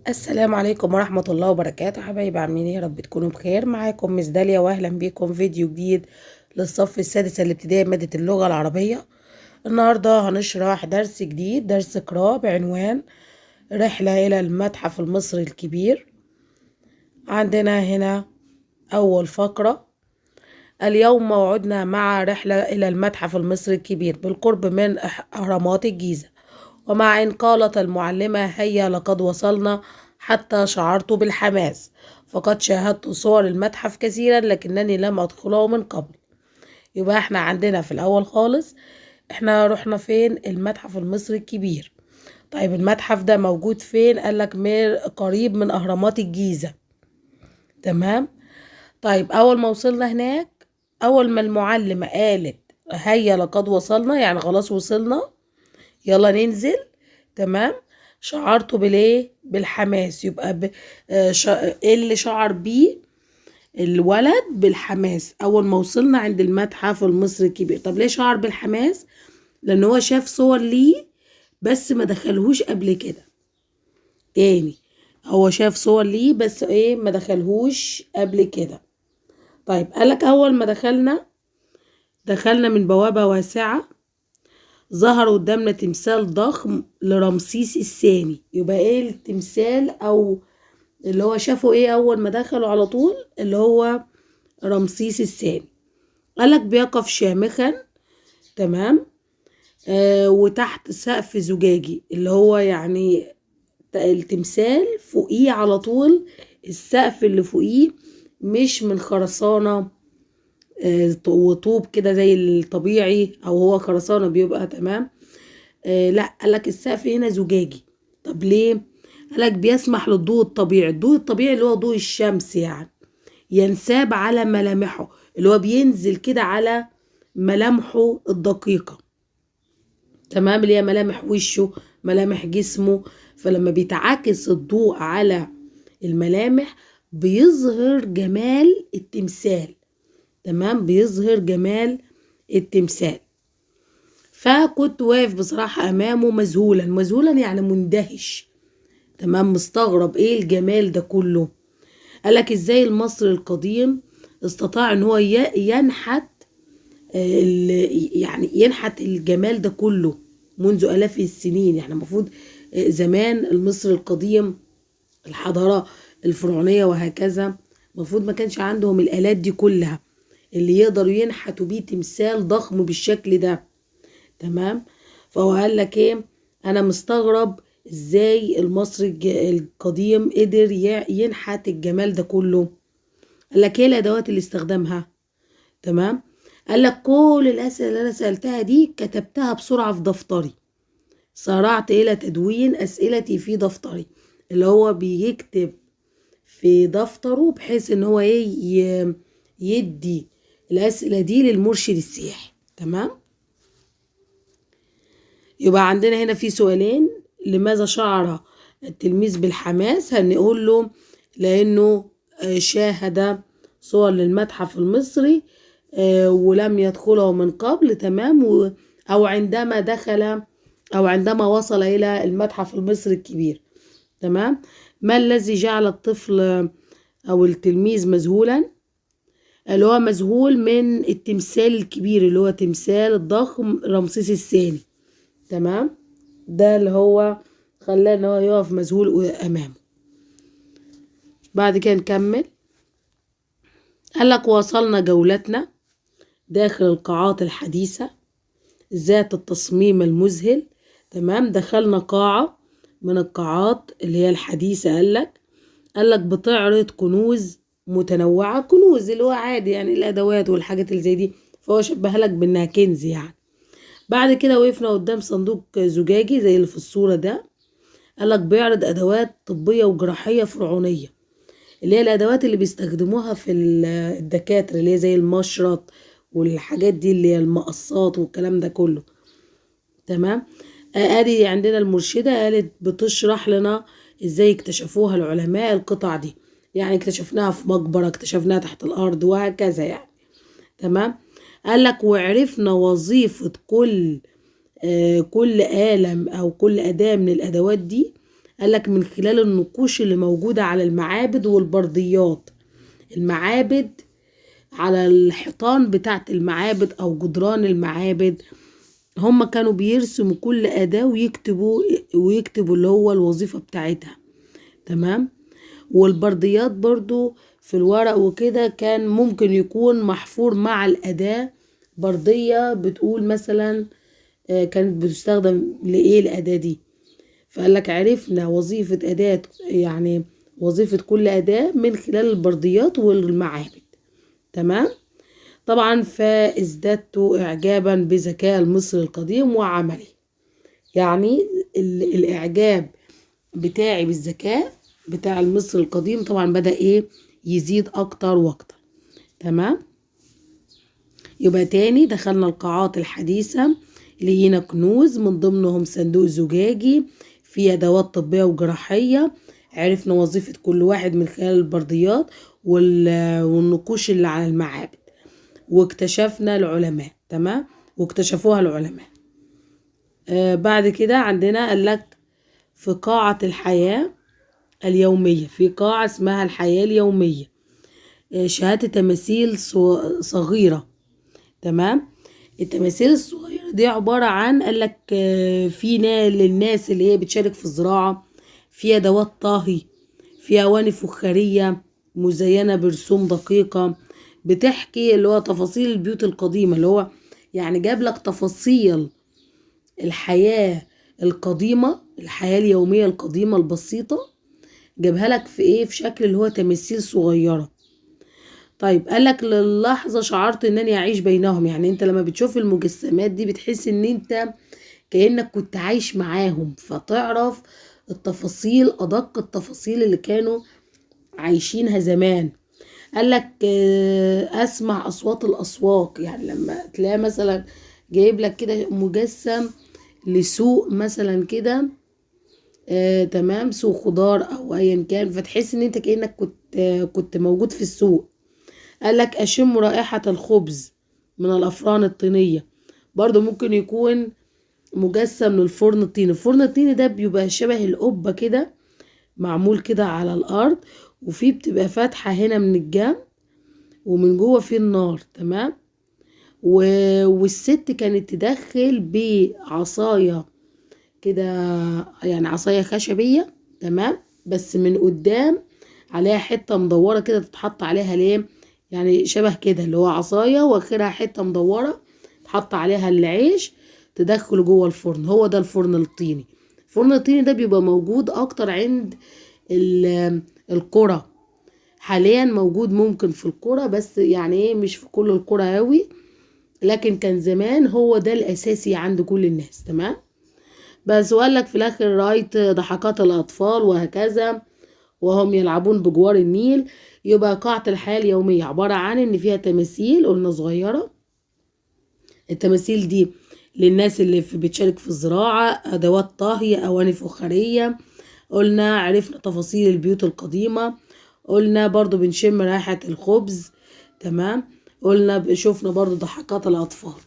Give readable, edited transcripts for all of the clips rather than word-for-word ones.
السلام عليكم ورحمة الله وبركاته. حبايبي عاملين ايه؟ يا رب تكونوا بخير. معاكم مس داليا واهلا بيكم فيديو جديد للصف السادس الابتدائي مادة اللغة العربية. النهاردة هنشرح درس جديد، درس قراءة بعنوان رحلة إلى المتحف المصري الكبير. عندنا هنا أول فقرة: اليوم موعدنا مع رحلة إلى المتحف المصري الكبير بالقرب من أهرامات الجيزة، ومع إن قالت المعلمة هيا لقد وصلنا حتى شعرت بالحماس، فقد شاهدت صور المتحف كثيرا لكنني لم أدخله من قبل. يبقى احنا عندنا في الأول خالص احنا رحنا فين؟ المتحف المصري الكبير. طيب المتحف ده موجود فين؟ قال لك قريب من أهرامات الجيزة. تمام. طيب أول ما وصلنا هناك، أول ما المعلمة قالت هيا لقد وصلنا، يعني خلاص وصلنا يلا ننزل. تمام. شعرت بالايه؟ بالحماس. يبقى ايه اللي شعر بيه الولد بالحماس اول ما وصلنا عند المتحف المصري الكبير؟ طب ليه شعر بالحماس؟ لان هو شاف صور ليه بس ما دخلهوش قبل كده. تاني هو شاف صور ليه بس ايه؟ ما دخلهوش قبل كده. طيب قالك اول ما دخلنا من بوابة واسعة، ظهر قدامنا تمثال ضخم لرمسيس الثاني. يبقى ايه التمثال او اللي هو شافه ايه اول ما دخلوا على طول؟ اللي هو رمسيس الثاني. قالك بيقف شامخا، تمام، وتحت سقف زجاجي، اللي هو يعني التمثال فوقيه على طول، السقف اللي فوقيه مش من خرسانة وطوب كده زي الطبيعي، او هو خرسانة بيبقى، تمام. لا قالك السقف هنا زجاجي. طب ليه؟ قالك بيسمح للضوء الطبيعي، الضوء الطبيعي اللي هو ضوء الشمس يعني، ينساب على ملامحه، اللي هو بينزل كده على ملامحه الدقيقة، تمام، اللي هي ملامح وشه، ملامح جسمه. فلما بيتعاكس الضوء على الملامح بيظهر جمال التمثال، تمام، بيظهر جمال التمثال. فكنت واقف بصراحة أمامه مذهولا، مذهولا يعني مندهش، تمام، مستغرب إيه الجمال ده كله. قالك إزاي المصري القديم استطاع إن هو ينحت، يعني ينحت الجمال ده كله منذ آلاف السنين. يعني المفروض، زمان المصري القديم، الحضارة الفرعونية وهكذا، المفروض ما كانش عندهم الآلات دي كلها اللي يقدروا ينحتوا بيه تمثال ضخم بالشكل ده، تمام. فهو قال لك ايه؟ انا مستغرب ازاي المصري القديم قدر ينحت الجمال ده كله. قال لك ايه الادوات اللي استخدمها؟ تمام. قال لك كل الاسئله اللي انا سالتها دي كتبتها بسرعه في دفتري، سارعت الى تدوين اسئلتي في دفتري، اللي هو بيكتب في دفتره بحيث ان هو ايه يدي الاسئله دي للمرشد السياحي، تمام. يبقى عندنا هنا في سؤالين: لماذا شعر التلميذ بالحماس؟ هنقول له لأنه شاهد صور للمتحف المصري، ولم يدخله من قبل، تمام، أو عندما دخل أو عندما وصل إلى المتحف المصري الكبير، تمام. ما الذي جعل الطفل أو التلميذ مذهولا؟ اللي هو مذهول من التمثال الكبير اللي هو تمثال الضخم رمسيس الثاني، تمام. ده اللي هو خلاه ان هو يقف مذهول امامه. بعد كده نكمل. قال لك وصلنا جولتنا داخل القاعات الحديثة ذات التصميم المذهل، تمام. دخلنا قاعة من القاعات اللي هي الحديثة، قال لك بتعرض كنوز متنوعة، كنوز اللي هو عادي يعني الأدوات والحاجات اللي زي دي، فهو شبهها لك بأنها كنز يعني. بعد كده وقفنا قدام صندوق زجاجي زي اللي في الصورة ده، قال لك بيعرض أدوات طبية وجراحية فرعونية، اللي هي الأدوات اللي بيستخدموها في الدكاترة، اللي هي زي المشرط والحاجات دي اللي هي المقصات والكلام ده كله، تمام. ادي عندنا المرشدة قالت بتشرح لنا ازاي اكتشفوها العلماء القطع دي، يعني اكتشفناها في مقبرة، اكتشفناها تحت الأرض وهكذا يعني، تمام. قال لك وعرفنا وظيفة كل آلة أو كل أداة من الأدوات دي. قالك من خلال النقوش اللي موجودة على المعابد والبرديات. المعابد على الحيطان بتاعت المعابد أو جدران المعابد، هم كانوا بيرسموا كل أداة ويكتبوا اللي هو الوظيفة بتاعتها. تمام. والبرديات برضو في الورق وكده كان ممكن يكون محفور مع الأداة بردية بتقول مثلا كانت بتستخدم لإيه الأداة دي. فقال لك عرفنا وظيفة أداة، يعني وظيفة كل أداة من خلال البرديات والمعابد. تمام. طبعا فازددت إعجابا بذكاء المصري القديم وعمله، يعني الإعجاب بتاعي بالذكاء بتاع المصري القديم طبعا بدأ إيه يزيد أكتر وأكتر. تمام. يبقى تاني دخلنا القاعات الحديثة، لقينا كنوز من ضمنهم صندوق زجاجي فيه أدوات طبية وجراحية، عرفنا وظيفة كل واحد من خلال البرديات والنقوش اللي على المعابد، واكتشفنا العلماء. تمام. واكتشفوها العلماء. بعد كده عندنا قال لك في قاعة الحياة اليومية، في قاعة اسمها الحياة اليومية، شهادة تماثيل صغيرة. تمام. التماثيل الصغيرة دي عبارة عن قال لك في للناس اللي هي بتشارك في الزراعة، في أدوات طهي، في أواني فخارية مزينة برسوم دقيقة بتحكي اللي هو تفاصيل البيوت القديمة، اللي هو يعني جاب لك تفاصيل الحياة القديمة، الحياة اليومية القديمة البسيطة، جابها لك في ايه، في شكل اللي هو تماثيل صغيرة. طيب قال لك للحظة شعرت انني اعيش بينهم، يعني انت لما بتشوف المجسمات دي بتحس ان انت كأنك كنت عايش معاهم، فتعرف التفاصيل، ادق التفاصيل اللي كانوا عايشينها زمان. قال لك اسمع اصوات الاسواق، يعني لما تلاقي مثلا جايب لك كده مجسم لسوق مثلا كده، تمام، سوق خضار او ايا كان، فتحس ان انت كأنك كنت موجود في السوق. قال لك اشم رائحة الخبز من الافران الطينية، برضو ممكن يكون مجسم للفرن الطيني. الفرن الطيني ده بيبقى شبه القبة كده، معمول كده على الارض، وفيه بتبقى فاتحة هنا من الجنب ومن جوه فيه النار. تمام. والست كانت تدخل بعصاية كده، يعني عصاية خشبية، تمام، بس من قدام عليها حتة مدورة كده تتحط عليها ليه، يعني شبه كده اللي هو عصاية واخرها حتة مدورة تحط عليها العيش تدخله جوه الفرن. هو ده الفرن الطيني. الفرن الطيني ده بيبقى موجود اكتر عند القرى، حاليا موجود ممكن في القرى بس يعني ايه مش في كل القرى قوي، لكن كان زمان هو ده الاساسي عند كل الناس. تمام. بس وقال لك في الاخر رايت ضحكات الاطفال وهكذا وهم يلعبون بجوار النيل. يبقى قاعة الحياة اليومية عبارة عن ان فيها تماثيل قلنا صغيرة، التماثيل دي للناس اللي بتشارك في الزراعة، أدوات طهي، أواني فخارية، قلنا عرفنا تفاصيل البيوت القديمة، قلنا برضو بنشم رائحة الخبز، تمام، قلنا شفنا برضو ضحكات الأطفال.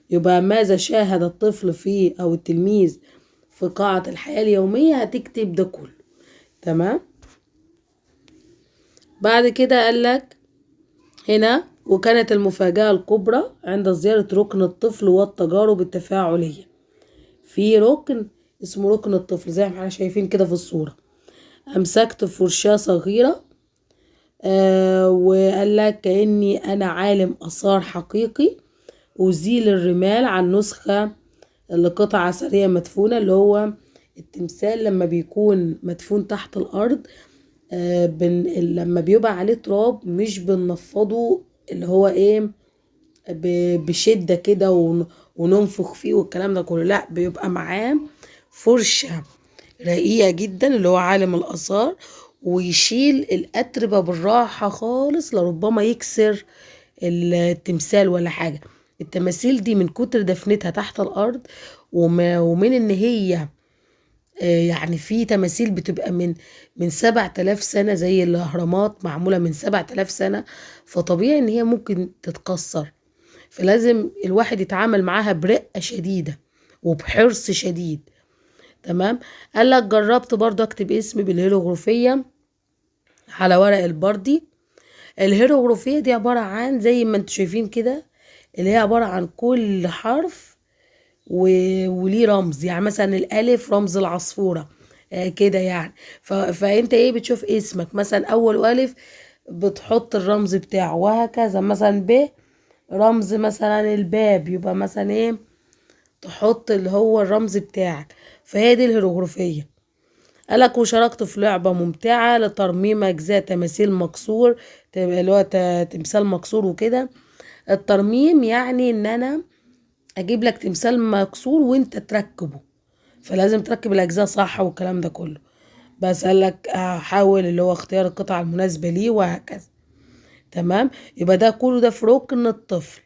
يبقى ماذا شاهد الطفل في أو التلميذ في قاعة الحياة اليومية، هتكتب ده كله. تمام. بعد كده قال لك هنا وكانت المفاجأة الكبرى عند زيارة ركن الطفل والتجارب التفاعلية. في ركن اسمه ركن الطفل زي ما احنا شايفين كده في الصورة، أمسكت فرشاة صغيرة، وقال لك كأني أنا عالم آثار حقيقي، أزيل الرمال عن نسخة لقطعة أثرية مدفونة، اللي هو التمثال لما بيكون مدفون تحت الأرض، لما بيبقى عليه تراب مش بننفضه اللي هو ايه بشدة كده وننفخ فيه والكلام ده كله، لا بيبقى معاه فرشة رقيقة جدا اللي هو عالم الآثار، ويشيل الأتربة بالراحة خالص، لربما يكسر التمثال ولا حاجة. التماثيل دي من كتر دفنتها تحت الأرض ومن إن هي يعني في تماثيل بتبقى من 7000 سنة زي الأهرامات معمولة من 7000 سنة، فطبيعي إن هي ممكن تتكسر، فلازم الواحد يتعامل معاها برقة شديدة وبحرص شديد. تمام. قال لك جربت برضه اكتب اسمي بالهيروغليفية على ورق البردي. الهيروغليفية دي عبارة عن زي ما انتوا شايفين كده، اللي هي عبارة عن كل حرف وليه رمز، يعني مثلا الألف رمز العصفورة، كده يعني. فأنت إيه بتشوف اسمك مثلا أول ألف بتحط الرمز بتاعه، وهكذا. مثلا ب رمز مثلا الباب، يبقى مثلا إيه تحط اللي هو الرمز بتاعك. فهي دي الهيروغليفية. قالك وشاركت في لعبة ممتعة لترميم أجزاء تماثيل مكسور، اللي هو تمثال مكسور وكده. الترميم يعني إن أنا أجيب لك تمثال مكسور وأنت تركبه، فلازم تركب الأجزاء صح والكلام ده كله. بس قالك حاول اللي هو اختيار القطعة المناسبة ليه وهكذا. تمام. يبقى ده كله ده في ركن الطفل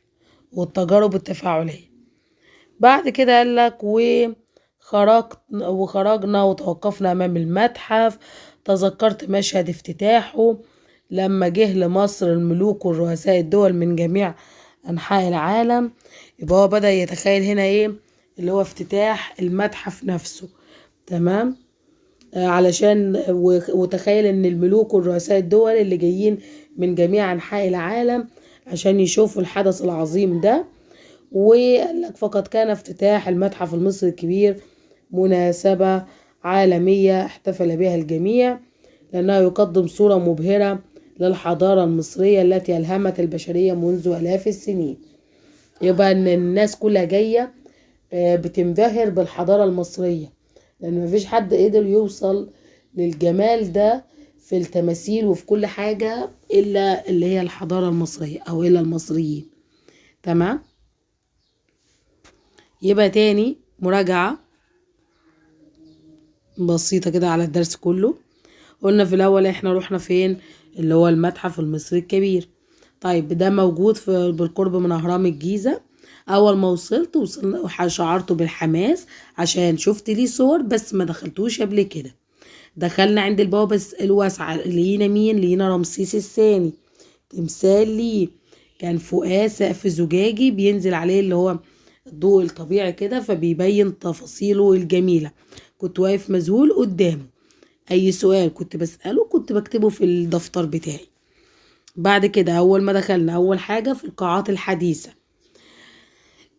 والتجارب التفاعلية. بعد كده قالك وخرجنا وتوقفنا أمام المتحف، تذكرت مشهد افتتاحه لما جه لمصر الملوك والرؤساء الدول من جميع أنحاء العالم. يبقى هو بدأ يتخيل هنا إيه اللي هو افتتاح المتحف نفسه. تمام. علشان وتخيل إن الملوك والرؤساء الدول اللي جايين من جميع أنحاء العالم عشان يشوفوا الحدث العظيم ده. وقال لك فقد كان افتتاح المتحف المصري الكبير مناسبة عالمية احتفل بها الجميع، لأنه يقدم صورة مبهرة للحضارة المصرية التي ألهمت البشرية منذ آلاف السنين. يبقى إن الناس كلها جاية بتنبهر بالحضارة المصرية، لأن مفيش حد قدر يوصل للجمال ده في التماثيل وفي كل حاجة إلا اللي هي الحضارة المصرية أو إلا المصريين. تمام. يبقى تاني مراجعة بسيطة كده على الدرس كله. قلنا في الأول إحنا رحنا فين؟ اللي هو المتحف المصري الكبير. طيب ده موجود بالقرب من أهرام الجيزة. أول ما وصلت شعرت بالحماس عشان شفت ليه صور بس ما دخلتوش قبل كده. دخلنا عند البوابة الواسعة، لقينا مين؟ لقينا رمسيس الثاني، تمثال ليه كان فوقاه سقف زجاجي بينزل عليه اللي هو الضوء الطبيعي كده، فبيبين تفاصيله الجميلة. كنت واقف مذهول قدامه، أي سؤال كنت بسأله كنت بكتبه في الدفتر بتاعي. بعد كده أول ما دخلنا أول حاجة في القاعات الحديثة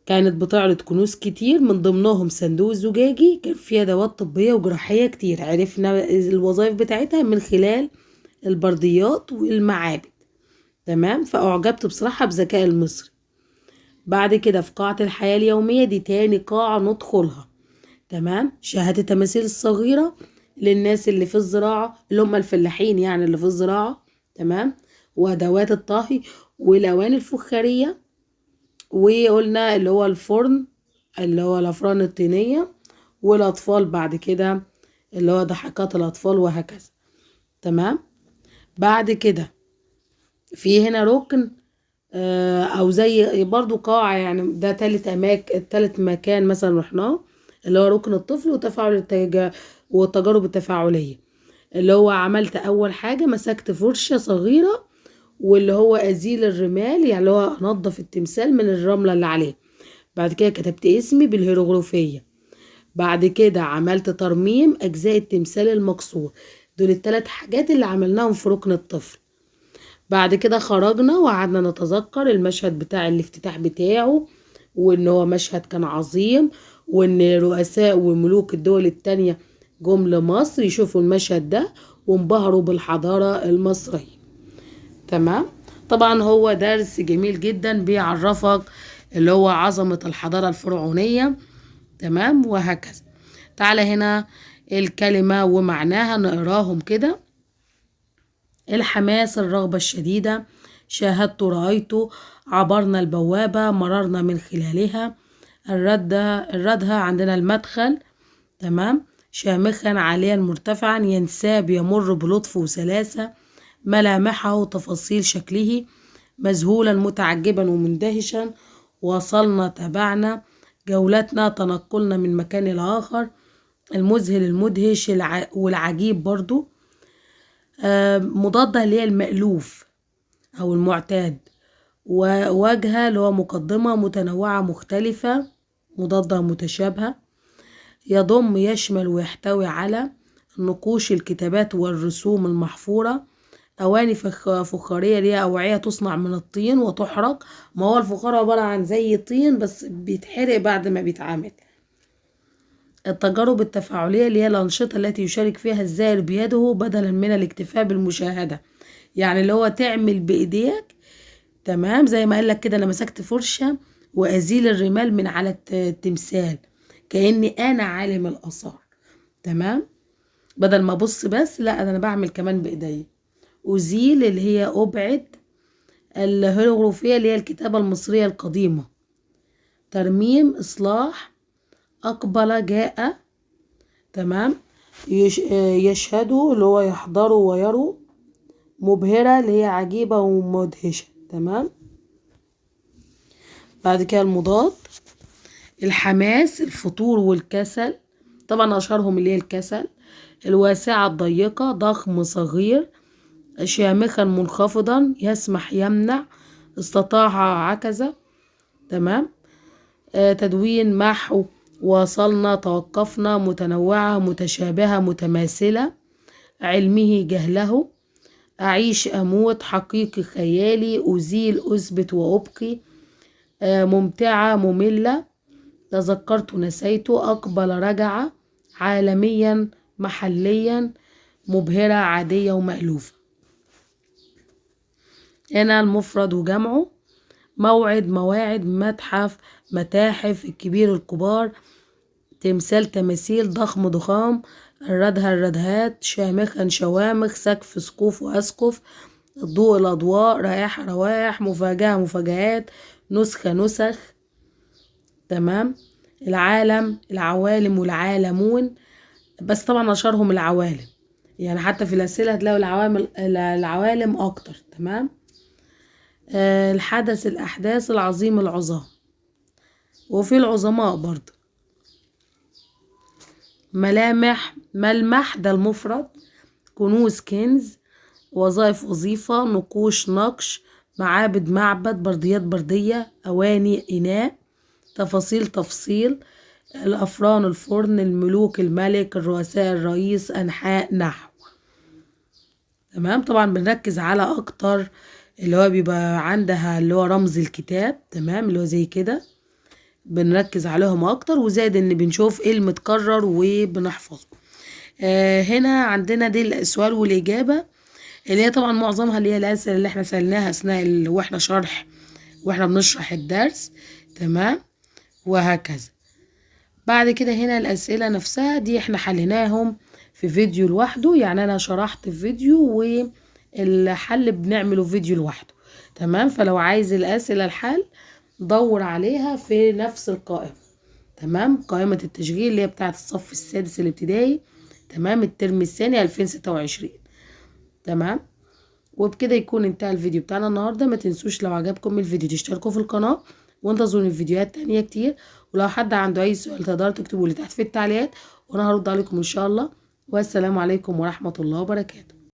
كانت بتعرض كنوز كتير، من ضمنهم صندوق زجاجي كان فيه أدوات طبية وجراحية كتير، عرفنا الوظائف بتاعتها من خلال البرديات والمعابد. تمام. فأعجبت بصراحة بذكاء المصري. بعد كده في قاعة الحياة اليومية، دي تاني قاعة ندخلها. تمام. شاهدت التماثيل الصغيرة للناس اللي في الزراعة، اللي هم الفلاحين يعني اللي في الزراعة. تمام. وأدوات الطهي والأواني الفخارية، وقلنا اللي هو الفرن اللي هو الأفران الطينية، والأطفال بعد كده اللي هو ضحكات الأطفال وهكذا. تمام. بعد كده في هنا ركن أو زي برضو قاعة، يعني ده تالت مكان مثلا رحناه، اللي هو ركن الطفل وتفاعل والتجارب التفاعلية. اللي هو عملت أول حاجة مسكت فرشة صغيرة واللي هو أزيل الرمال، يعني اللي هو أنظف التمثال من الرملة اللي عليه. بعد كده كتبت اسمي بالهيروغليفية. بعد كده عملت ترميم أجزاء التمثال المكسور. دول التلات حاجات اللي عملناهم في ركن الطفل. بعد كده خرجنا وقعدنا نتذكر المشهد بتاع الافتتاح بتاعه، وإن هو مشهد كان عظيم، وإن رؤساء وملوك الدول التانية جم لمصر يشوفوا المشهد ده وانبهروا بالحضارة المصرية. تمام. طبعا هو درس جميل جدا بيعرفك اللي هو عظمة الحضارة الفرعونية. تمام. وهكذا. تعالى هنا الكلمة ومعناها نقراهم كده. الحماس، الرغبة الشديدة، شاهدت، رأيت، عبرنا البوابة، مررنا من خلالها، الردها عندنا المدخل. تمام. شامخا، عاليا، مرتفعا، ينساب، يمر بلطف وسلاسة، ملامحه تفاصيل شكله، مذهولا، متعجبا ومندهشا، وصلنا، تابعنا، جولتنا، تنقلنا من مكان لآخر، المذهل، المدهش، والعجيب برضو. مضادة اللي هي المألوف أو المعتاد، وواجهة اللي هو مقدمة متنوعة مختلفة، مضادة متشابهة. يضم يشمل ويحتوي على نقوش الكتابات والرسوم المحفورة. أواني فخارية ليها أوعية تصنع من الطين وتحرق، ما هو الفخار عبارة عن زي طين بس بيتحرق بعد ما بيتعمل. التجارب التفاعلية اللي هي الأنشطة التي يشارك فيها الزائر بيده بدلا من الاكتفاء بالمشاهدة، يعني اللي هو تعمل بإيديك، تمام، زي ما قال لك كده أنا مسكت فرشة وأزيل الرمال من على التمثال كأني أنا عالم الآثار، تمام، بدل ما أبص بس، لا أنا بعمل كمان بإيديا. أزيل اللي هي أبعد. الهيروغليفية اللي هي الكتابة المصرية القديمة. ترميم إصلاح. أقبل جاء، تمام. يشهدوا اللي هو يحضروا ويروا. مبهرة اللي هي عجيبة ومدهشة، تمام. بعد كده المضاد، الحماس، الفتور والكسل، طبعا أشهرهم اللي هي الكسل. الواسعة الضيقة، ضخم صغير، شامخا منخفضا، يسمح يمنع، استطاع عكزة، تمام. تدوين محو، وصلنا توقفنا، متنوعة متشابهة متماثلة، علمه جهله، أعيش أموت، حقيقي خيالي، أزيل أثبت وأبقي، ممتعة مملة، تذكرت نسيت، أقبل رجع، عالميا محليا، مبهرة عادية ومألوفة. هنا المفرد وجمعه، موعد مواعد، متحف متاحف، الكبير الكبار، تمثال تماثيل، ضخم ضخام، الردهة الردهات، شامخا شوامخ، سقف سقوف وأسقف، الضوء الأضواء، رائحة روائح، مفاجأة مفاجآت، نسخة نسخ، تمام. العالم العوالم والعالمون، بس طبعا أشهرهم العوالم، يعني حتى في الأسئلة هتلاقوا العوالم أكتر، تمام. الحدث الأحداث، العظيم العظام، وفي العظماء برضه. ملامح ملمح ده المفرد، كنوز كنز، وظائف وظيفة، نقوش نقش، معابد معبد، برديات بردية، أواني إناء، تفاصيل تفصيل، الأفران الفرن، الملوك الملك، الرؤساء الرئيس، أنحاء نحو، تمام. طبعا بنركز على أكتر اللي هو بيبقى عندها اللي هو رمز الكتاب، تمام، اللي هو زي كده بنركز عليهم أكتر، وزائد إن بنشوف إيه المتكرر وبنحفظه. هنا عندنا دي السؤال والإجابة اللي هي طبعا معظمها اللي هي الأسئلة اللي احنا سألناها أثناء واحنا بنشرح الدرس، تمام، وهكذا. بعد كده هنا الأسئلة نفسها دي احنا حليناهم في فيديو لوحده، يعني أنا شرحت في فيديو والحل بنعمله في فيديو لوحده، تمام. فلو عايز الأسئلة الحل دور عليها في نفس القائمة، تمام، قائمة التشغيل اللي هي بتاعة الصف السادس الابتدائي، تمام، الترم الثاني 2026، تمام. وبكده يكون انتهى الفيديو بتاعنا النهارده. ما تنسوش لو عجبكم الفيديو تشتركوا في القناة، وانتظروني في فيديوهات تانية كتير. ولو حد عنده اي سؤال تقدروا تكتبوا لي تحت في التعليقات وانا هرد عليكم ان شاء الله. والسلام عليكم ورحمة الله وبركاته.